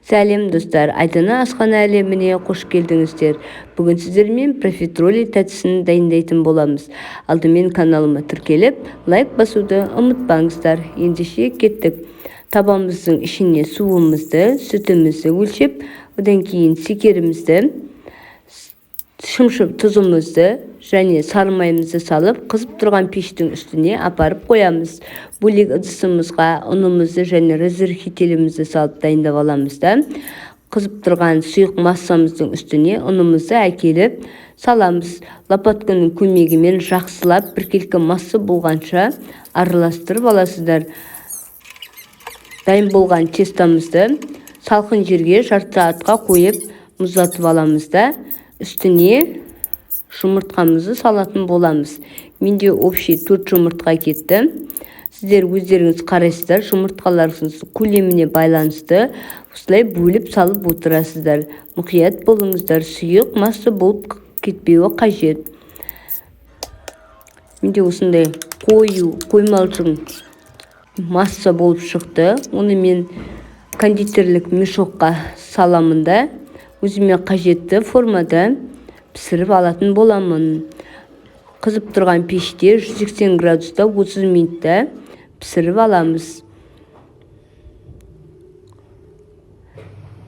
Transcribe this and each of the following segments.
Сәлем, достар! Айдана асхана әлеміне қош келдіңіздер! Бүгін сіздермен профитроли тәттісін дайындайтын боламыз. Алдымен каналыма тіркеліп, лайк басуды ұмытпаңыздар. Ендеше кеттік. Табамыздың ішіне суымызды, сүтімізді өлшеп, одан кейін шекерімізді, шымшып тұзымызды және сары майымызды салып, қызып тұрған пештің үстіне апарып қоямыз. Бөлек ыдысымызға ұнымызды және разрыхителімізді салып дайындап аламыз да, қызып тұрған сұйық массамыздың үстіне ұнымызды әкеліп саламыз. Лопатканың көмегімен жақсылап біркелкі масса болғанша араластырып аласыздар. Дайын болған тестомызды салқын жерге жарты сағатқа қойып, мұздатып аламыз да, үстіне жұмыртқамызды салатын боламыз. Менде общий төрт жұмыртқа кетті. Сіздер өздеріңіз қарайсыздар, жұмыртқаларыңыздың көлеміне байланысты осылай бөліп салып отырасыздар. Мұқият болыңыздар, сұйық масса болып кетпеуі қажет. Менде осындай қою қоймалжың масса болып шықты. Оны мен кондитерлік мешокқа саламын да, өзіме қажетті формада пісіріп алатын боламын. Қызып тұрған пеште 180 градуста 30 минутта пісіріп аламыз.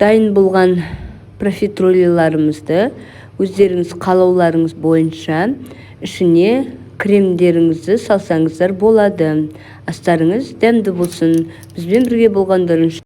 Дайын болған профитролиларымызды өздеріңіз қалауларыңыз бойынша ішіне кремдеріңізді салсаңыздар болады. Астарыңыз дәмді болсын! Бізбен бірге болғандарыңыз